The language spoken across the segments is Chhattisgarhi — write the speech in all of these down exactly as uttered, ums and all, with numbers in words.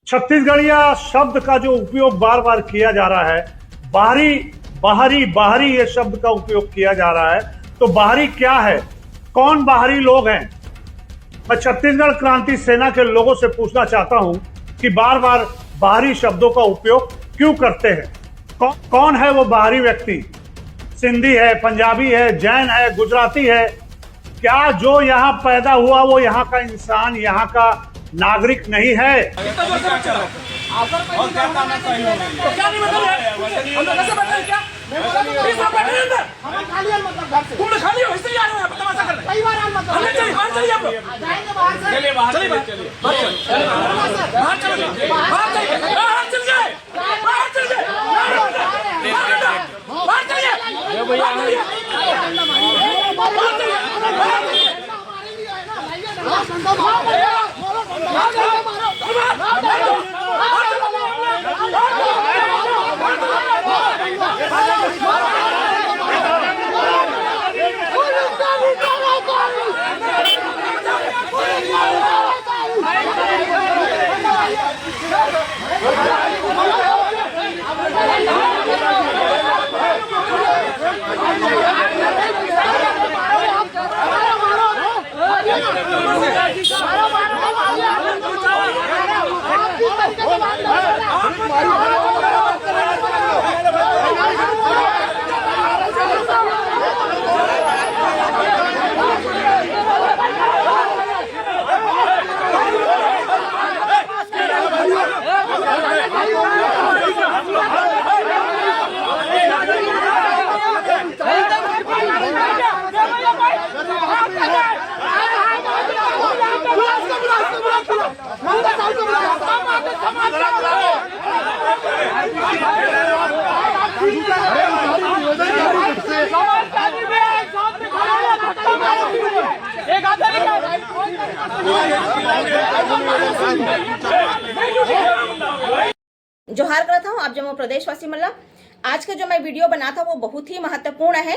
छत्तीसगढ़िया शब्द का जो उपयोग बार बार किया जा रहा है, बाहरी, बाहरी, बाहरी, ये शब्द का उपयोग किया जा रहा है, तो बाहरी क्या है? कौन बाहरी लोग हैं? मैं छत्तीसगढ़ क्रांति सेना के लोगों से पूछना चाहता हूं कि बार बार बाहरी शब्दों का उपयोग क्यों करते हैं? कौ, कौन है वो बाहरी व्यक्ति? सिंधी है, पंजाबी है, जैन है, गुजराती है? क्या जो यहाँ पैदा हुआ वो यहाँ का इंसान, यहाँ का नागरिक नहीं है? कितना जोर से बच्चा है? और क्या करना चाहिए? तो क्या नहीं मतलब है? हम लोग कैसे बैठे हैं क्या? मैं बोला तो बीस लोग बैठे हैं अंदर। हम खा लिया मतलब घर से। तुमने खा लिया, इसलिए आ रहे हो यहाँ पर तमाशा करने। कई बार हम मतलब हमने चलिए, बाहर चलिए आप लोग। जाएंगे बाहर से। चलिए बाहर चलिए, चलिए। बाहर चलिए। बाहर चलिए। बाहर चलिए। बाहर चलिए। बाहर चलिए। बाहर चलिए। बाहर चलिए। बाहर चलिए। जोहार करत हूँ आप जम्मो प्रदेशवासी मन ला। आज के जो मैं वीडियो बनात हूँ वो बहुत ही महत्वपूर्ण है।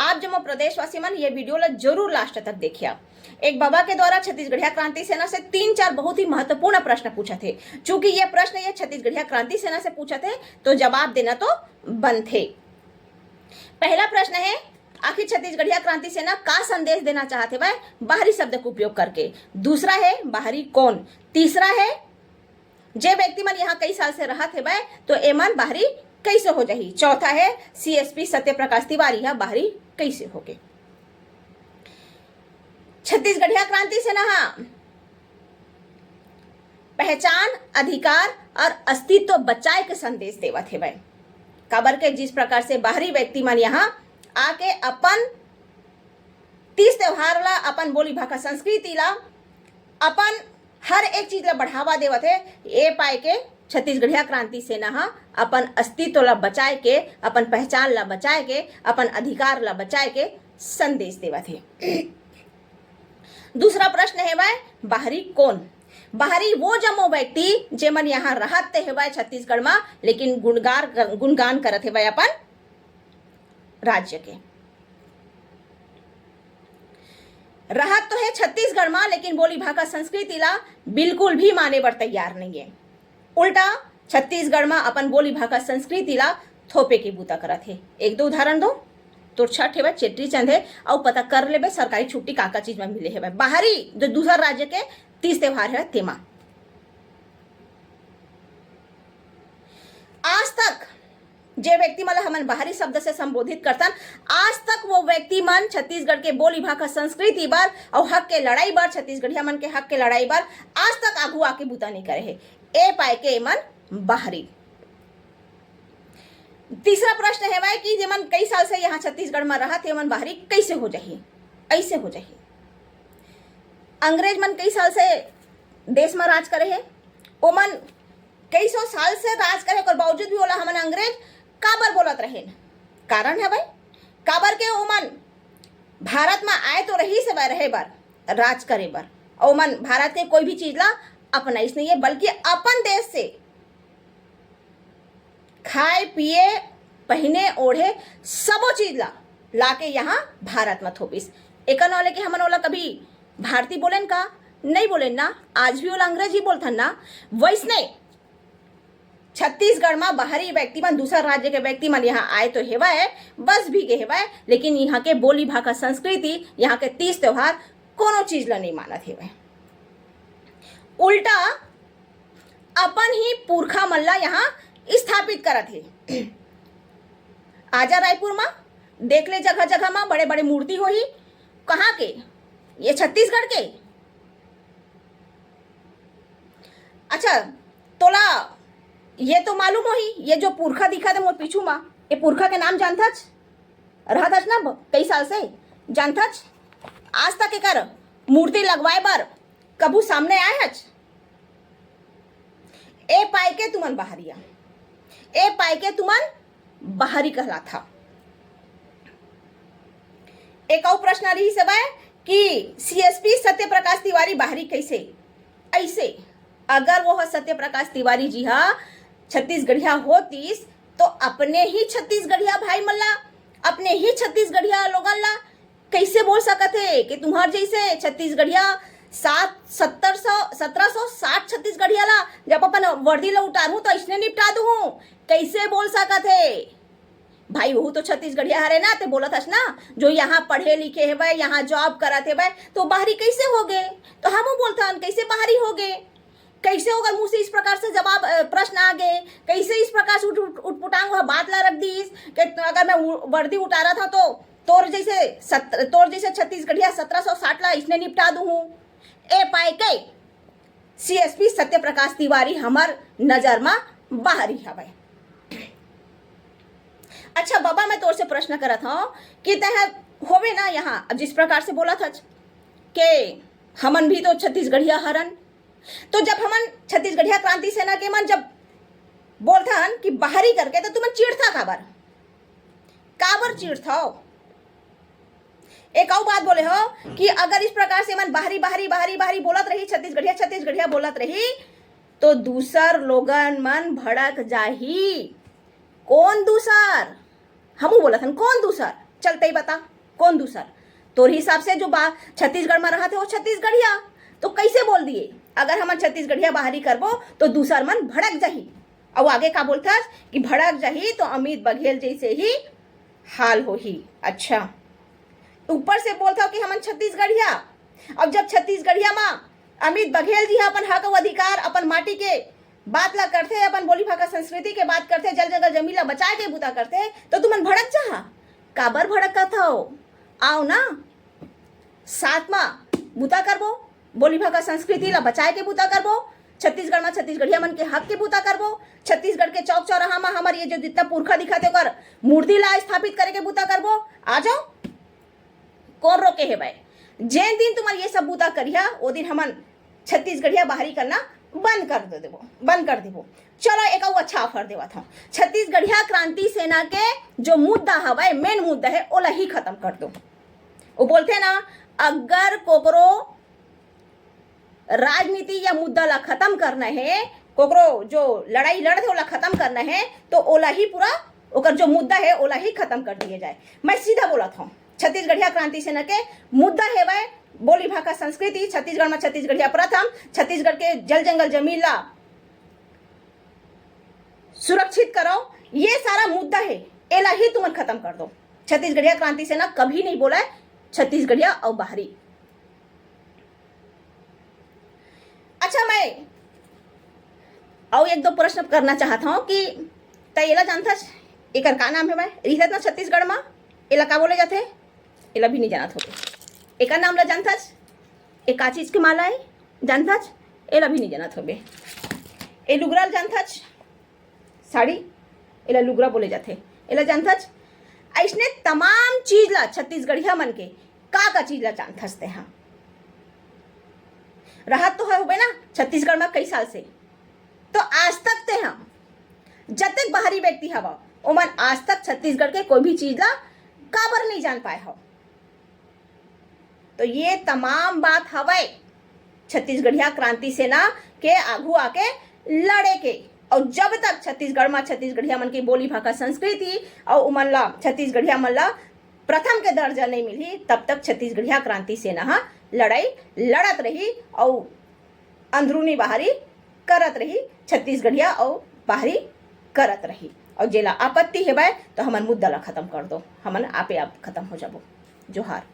आप जम्मो प्रदेशवासी मन ये वीडियो ला जरूर लास्ट तक देखिया। एक बाबा के द्वारा छत्तीसगढ़िया क्रांति सेना से तीन चार बहुत ही महत्वपूर्ण प्रश्न पूछा थे। चूंकि ये प्रश्न ये छत्तीसगढ़िया क्रांति सेना से पूछा थे तो जवाब देना तो बनथे। पहला प्रश्न है, आखिर छत्तीसगढ़िया क्रांति सेना का संदेश देना चाहत हेवय बाहरी शब्द के उपयोग करके? दूसरा है, बाहरी कौन? तीसरा है, जे व्यक्ति मन यहाँ कई साल से रहत हेवय तो एमन बाहरी कैसे हो जाही? चौथा है, सीएसपी सत्य प्रकाश तिवारी हा बाहरी कैसे होगे? छत्तीसगढ़िया क्रांति सेना हा पहचान, अधिकार और अस्तित्व बचाए के संदेश देवत हेवय। काबर के जिस प्रकार से बाहरी व्यक्ति मन यहाँ आके अपन तीज त्योहार ला, अपन बोली भाखा संस्कृति ला, अपन हर एक चीज ला बढ़ावा देवत हे, ए पाए के छत्तीसगढ़िया क्रांति सेना हा अपन अस्तित्व ला बचाए के, अपन पहचान ला बचाए के, अपन अधिकार ला बचाए के संदेश देवत हे। दूसरा प्रश्न हेवय, बाहरी कौन? बाहरी वो जम्मो व्यक्ति जेमन यहाँ रहत ते हेवय छत्तीसगढ़ मा, लेकिन गुणगार गुणगान करत हेवय अपन राज्य के। रहत तो हे छत्तीसगढ़ मा, लेकिन बोली भाखा संस्कृति ला बिल्कुल भी माने बर तैयार नहीं है। उल्टा छत्तीसगढ़ मा अपन बोली भाखा संस्कृति ला थोपे के बूता करत हे। एक दो उदाहरण दो, तोर छठ हेवय, चेट्री चंद हे, अउ पता कर लेबे सरकारी छुट्टी का का चीज मा मिले हेवय। बाहरी जो दूसर राज्य के तीज त्योहार हे तेमा। आज तक जे व्यक्ति मन ला हमन बाहरी शब्द से संबोधित करथन, आज तक वो व्यक्ति मन छत्तीसगढ़ के बोली भाखा संस्कृति बर अउ हक के लड़ाई बर, छत्तीसगढ़िया मन के हक के लड़ाई बर आज तक आगू आके बूता नहीं करे हे। ए पाए के एमन बाहरी। तीसरा प्रश्न हेवय कि जेमन कई साल से यहाँ छत्तीसगढ़ म रहत हे, ओमन बाहरी कैसे हो जाही? ऐसे हो जाही। अंग्रेज मन कई साल से देश म राज करे हे, ओमन कई सौ साल से राज करे, ओकर बावजूद भी ओला हमन अंग्रेज काबर बोलत रहेन? कारण हवय, काबर के ओमन भारत म आए तो रहिस हवय रहे बर, राज करे बर, अउ ओमन भारत के कोई भी चीज ला अपनाइस नहीं है, बल्कि अपन देश से खाए पिए, पहिने ओढ़े सबो चीज ला लाके यहाँ भारत म थोपिस। एकर नाव लेके हमन ओला कभी भारतीय बोलेन का? नहीं बोलेन ना, आज भी ओला अंग्रेजी बोलथन ना। वैसने छत्तीसगढ़ म बाहरी व्यक्ति मन, दूसर राज्य के व्यक्ति मन यहाँ आए तो हेवय, बस भी गे हेवय, लेकिन यहाँ के बोली भाखा, संस्कृति, यहाँ के तीज त्योहार कोनो चीज ल नहीं मानत हेवय। उल्टा अपन ही पुरखा मन ला यहाँ स्थापित करत हे। आजा रायपुर म देख ले, जगह जगह म बड़े बड़े मूर्ति होही। कहाँ के? ये छत्तीसगढ़ के। अच्छा, तोला ये तो मालूम होही, ये जो पुरखा दिखत हे मोर पीछू म, ये पुरखा के नाम जानथच? रहत हच ना ब-, कई साल से जानथच? आज तक एकर मूर्ति लगवाए बर कभू सामने आए हच? ए पाए के तुमन बाहरी आ, ए पाए के तुमन बाहरी कहलाथा। एक अउ प्रश्न रहिस हवय कि सीएसपी सत्य प्रकाश तिवारी बाहरी कैसे? ऐसे, अगर वो ह सत्य प्रकाश तिवारी जी हा छत्तीसगढ़िया होतिस, तो अपने ही छत्तीसगढ़िया भाई मन ला, अपने ही छत्तीसगढ़िया लोगन ला कैसे बोल सकत हे कि तुम्हार जैसे छत्तीसगढ़िया सात, सत्तर सौ, सत्रह सौ साठ छत्तीसगढ़िया ला जब अपन वर्दी ला उतारू तो ऐसने निपटा दूँ? कैसे बोल सकत हे? भाई, वहू तो छत्तीसगढ़िया हरे ना, ते बोलत हस ना, जो यहाँ पढ़े लिखे हेवय, यहाँ जॉब करत हेवय, तो बाहरी कैसे हो गए? तो हमू बोलथन, कैसे बाहरी हो गए? कैसे ओकर मुँह से इस प्रकार से जवाब, अ, प्रश्न आ गए? कैसे इस प्रकार से उठ-, उठ-, उठपुटांग वह बात ला रख दीस कि अगर मैं उ-, वर्दी उतारा था तो तोर जैसे सत-, तोर जैसे छत्तीसगढ़िया सत्रह सौ साठ ला इसने निपटा दूँ? ए पाए के सीएसपी सत्य प्रकाश तिवारी हमर नजर म बाहरी हवय। अच्छा बाबा, मैं तोर से प्रश्न करत हूँ कि तह होवे ना यहाँ, अब जिस प्रकार से बोलत हच के हमन भी तो छत्तीसगढ़िया हरन, तो जब हमन छत्तीसगढ़िया क्रांति सेना के मन जब बोलथन कि बाहरी करके, तो तुमन चिढ़था काबर? काबर चिढ़थव? एक अउ बात बोले हो कि अगर इस प्रकार से मन बाहरी, बाहरी, बाहरी, बाहरी बोलत रही, छत्तीसगढ़िया, छत्तीसगढ़िया बोलत रही, तो दूसर लोगन मन भड़क जाही। कौन दूसर? हमू बोलत हन, कौन दूसर? चल तई बता, कौन दूसर? तोर हिसाब से जो बा-, छत्तीसगढ़ में रहत हे, वो छत्तीसगढ़िया। तो कैसे बोल दिए? अगर हमन छत्तीसगढ़िया बाहरी करबो, तो दूसर मन भड़क जाही। अउ आगे का बोलथस कि भड़क जाही, तो अमित बघेल जैसे ही हाल होही। अच्छा, ऊपर से बोलथव कि हमन छत्तीसगढ़िया, अब जब छत्तीसगढ़िया म अमित बघेल जी ह अपन हक अउ अधिकार, अपन माटी के बात ला करथे, अपन बोली भाखा संस्कृति के बात करथे, जल जंगल जमीन ला बचाए के बुता करथे, तो तुमन भड़क जाहा। काबर भड़कत हव? आओ ना, साथ म बुता करबो, बोली भाखा संस्कृति ला बचाए के बुता करबो, छत्तीसगढ़ म छत्तीसगढ़िया मन के हक के बुता करबो, छत्तीसगढ़ के चौक चौराहा म हमर ये जो जितना पुरखा दिखत हे ओकर मूर्ति ला स्थापित करे के बुता करबो। आ जाओ, कौन रोके हे भाई? जेन दिन तुमन ये सब बुता करिहा, वो दिन हमन छत्तीसगढ़िया बाहरी करना बंद कर दे देबो, बंद कर देबो। चलो, एक अउ अच्छा ऑफर देवत हूँ, छत्तीसगढ़िया क्रांति सेना के जो मुद्दा हवय, मेन मुद्दा है, ओला ही खत्म कर दो। वो बोलथे ना, अगर कोकरो राजनीति या मुद्दा ला खत्म करना है, कोकरो जो लड़ाई लड़त हे ओला खत्म करना है, तो ओला ही पूरा, ओकर जो मुद्दा है ओला ही खत्म कर दिया जाए। मैं सीधा बोलत हूँ, छत्तीसगढ़िया क्रांति सेना के मुद्दा हेवय बोली भाखा संस्कृति, छत्तीसगढ़ में छत्तीसगढ़िया प्रथम, छत्तीसगढ़ के जल जंगल जमीन ला सुरक्षित करो, ये सारा मुद्दा है, एला ही तुमन खत्म कर दो। छत्तीसगढ़िया क्रांति सेना कभी नहीं बोला है छत्तीसगढ़िया अउ बाहरी। अच्छा, मैं अउ एक दो प्रश्न करना चाहत हूँ कि त एला जानथस, एकर का नाम है भाई? रिहिस ना छत्तीसगढ़ मा, एला का बोले जाथे? एला भी नहीं जानत होबे। एकर नाम ला जानथस? ए का चीज के माला है? जानथस? एला भी नहीं जानत होबे। ए लुगरा ल जानथस? साड़ी, एला लुगरा बोले जाथे। एला जानथच? अइसने तमाम चीज ला छत्तीसगढ़िया मन के का का चीज ला जानथस तेहा? रहत तो होबे ना छत्तीसगढ़ में कई साल से, तो आज तक तेहा जतेक बाहरी व्यक्ति हवा, ओमन आज तक छत्तीसगढ़ के कोई भी चीज ला काबर नहीं जान पाए हो? तो ये तमाम बात हवय छत्तीसगढ़िया क्रांति सेना के आघू आके लड़े के। और जब तक छत्तीसगढ़ में छत्तीसगढ़िया मन के बोली भाखा संस्कृति और उमन ला, छत्तीसगढ़िया मन ला प्रथम के दर्जा नहीं मिलही, तब तक छत्तीसगढ़िया क्रांति सेना हा लड़ाई लड़त रही और अंदरूनी बाहरी करत रही, छत्तीसगढ़िया और बाहरी करत रही। और जेला आपत्ति हेवय, तो हमन मुद्दा ला खत्म कर दो, हमन आपे आप खत्म हो जाबो। जोहार।